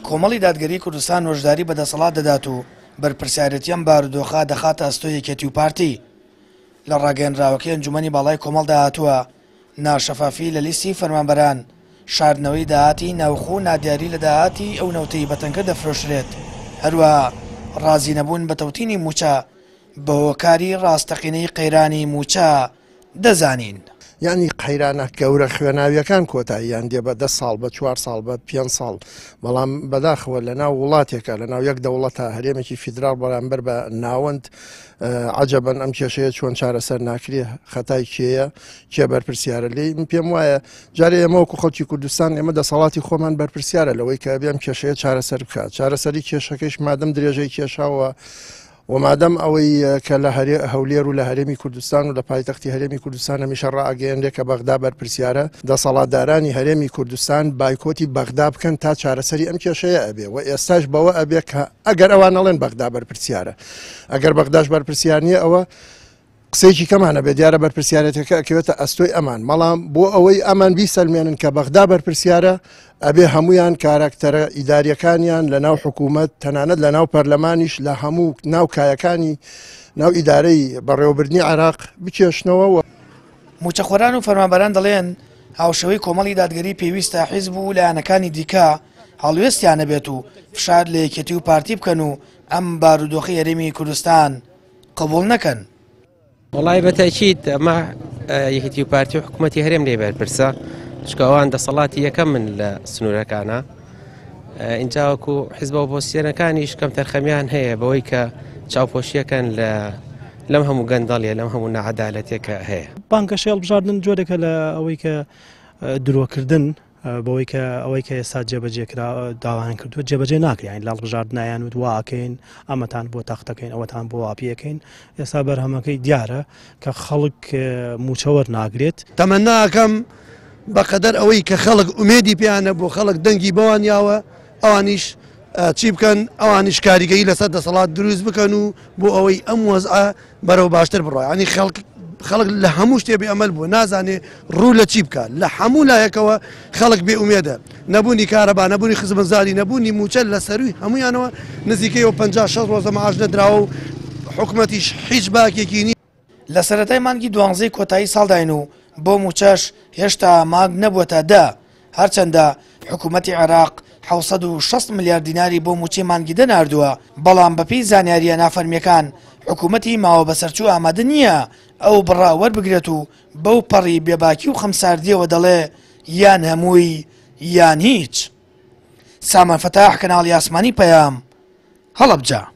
کۆمەڵی دادگەریی کوردستان هۆشداری بە دەسەڵات دەدات و بەرپرسیارێتی ئەم بارودۆخە دەخاتە ئەستۆی یەکێتی و پارتی. لە ڕاگەیەنراوەکەی ئەنجومەنی باڵای کۆمەڵدا هاتووە، ناشەفافی لە لیستی فەرمانبەران، شاردنەوەی داهاتی ناوخۆ و نادیاری لە داهاتی ئەو نەوتەی بە تەنکەر دەفرۆشرێت، هەروەها ڕازینەبوون بە تەوتینی مووچە بە هۆکاری ڕاستەقینەی قەیرانی مووچە دەزانین. یانی قەیرانە گەورە خوێناویەکان کۆتاییان دێ بە دە ساڵ بە چوار ساڵ بە پێنج ساڵ بەڵام بەداخەوە لە ناو وڵاتێکە لە ناو یەک دەوڵەتە هەرێمێکی فیدراڵ بەرامبەر بە ناوەند عجبەن ئەم کێشەیە چۆن چارەسەر ناکرێ خەتای کێیە کێ بەرپرسیارە لێی من پێم وایە جارێ ئێمە وەکو خەڵکی کوردستان ئێمە دەسەڵاتی خۆمان بەرپرسیارە لەوەی کە ئەبێ ئەم کێشەیە چارەسەر بکات چارەسەری کێشەکەیش مادەم درێژەی کێشاوە و مادەم ئەوەی کە لە هەرێ هەولێر و لە هەرێمی کوردستان و لە پایتەختی هەرێمی کوردستان هەمیشە ڕائەگەیەنرێ کە بەغدا بەرپرسیارە، دەسەڵاتدارانی هەرێمی کوردستان بایکۆتی بەغدا بکەن تا چارەسەری ئەم کێشەیە ئەبێ و ئێستاش بەوە ئەبێ کە ئەگەر ئەوان نەڵێن بەغدا بەرپرسیارە ئەگەر بەغداش بەرپرسیار نییە ئەوە قسەیەکی کەمان ئەبێ دیارە بەرپرسیارێتەکە ئەکەوێتە ئەستۆی ئەمان بەڵام بۆ ئەوەی ئەمان بیسەلمێنن کە بەغدا بەرپرسیارە ئەبێ هەمویان کاراکتەرە ئیداریەکانیان لە ناو حکوومەت تەنانەت لە ناو پەرلەمانیش لە هەموو ناو کایەکانی ناو ئیدارەی بەڕێوەبردنی عێراق بکێشنەوە و مووچەخۆران و فەرمانبەران دەڵێن، هاوشێوەی کۆمەڵی دادگەری پێویستە حیزب و لایەنەکانی دیکە هەڵوێستیان هەبێت و فشار لە یەکێتی و پارتی بکەن و ئەم بارودۆخەی هەرێمی کوردستان قبوڵ نەکەن. وەڵای بە تەئکید ئەمە یەکێتی و پارتی و حکوومەتی هەرێم لێ بەرپرسە چکە ئەوان دەسەڵاتی یەکەم من لە سنوورەکانە ئینجاوەکو حیزبە ئۆپۆزسیۆنەکانیش کەم تەرخەمیان هەیە بەوەی کە چاوپۆشیەکەن لە لەم هەموو گەندەڵیە لەم هەموو نەعەدالەتێکە هەیە. بانگەشەی هەڵبژاردن جۆرێکە لە ئەوەی کە درۆکردن بەوەی کە ئەوەی کە ئێستا جێبەجێ کرا داوایان کردووە جێبەجێ ناکرێن یانی لە هەڵبژاردنایان وت وا ئەکەین ئەمەتان بۆ تەختەکەین ئەوەتان بۆ وا پێکەین ئێستا بەرهەمەکەی دیارە کە خەڵک مووچە وەرناگرێت. تەمەنا ئەکەم بەقەدەر ئەوەی کە خەڵک ئومێدی پێیان هەبوو خەڵک دەنگی بەوان یاوە ئەوانیش چی بکەن ئەوانیش کاریگەری لەسەر دەسەڵات دروست بکەن و بۆ ئەوەی ئەم وەزعە بەرەو باشتر بڕوا ینی خەڵک خەڵک لە هەموو شتێ بێ ئەمەل بووە نازانێ ڕوو لە چی بکات لە هەموو لایەکەوە خەڵک بێ ئومێدە نەبوونی کارەبا نەبوونی خزمەتگوزاری نەبوونی مووچە لە سەرووی هەموویانەوە نزیکەی 50 60 ڕۆژە معاش نەدراوە و حکومەتیش هیچ باکێکی نییە. لە سەرەتای مانگی دوانزەی کۆتایی ساڵداین و بۆ مووچەش هێشتا مانگ نەبووەتە دە، هەرچەندە حکوومەتی عێراق 760 ملیار دیناری بۆ مووچەی مانگی دە ناردووە، بەڵام بەپێی زانیارییە نافەرمییەکان حکوومەتی ماوەبەسەرچوو ئامادە نییە ئەو بڕە وەربگرێت و بەو پەڕی بێباکی و خەمساردییەوە دەڵێ یان هەمووی یان هیچ. سامان فەتاح، کەناڵی ئاسمانی پەیام، هەڵەبجە.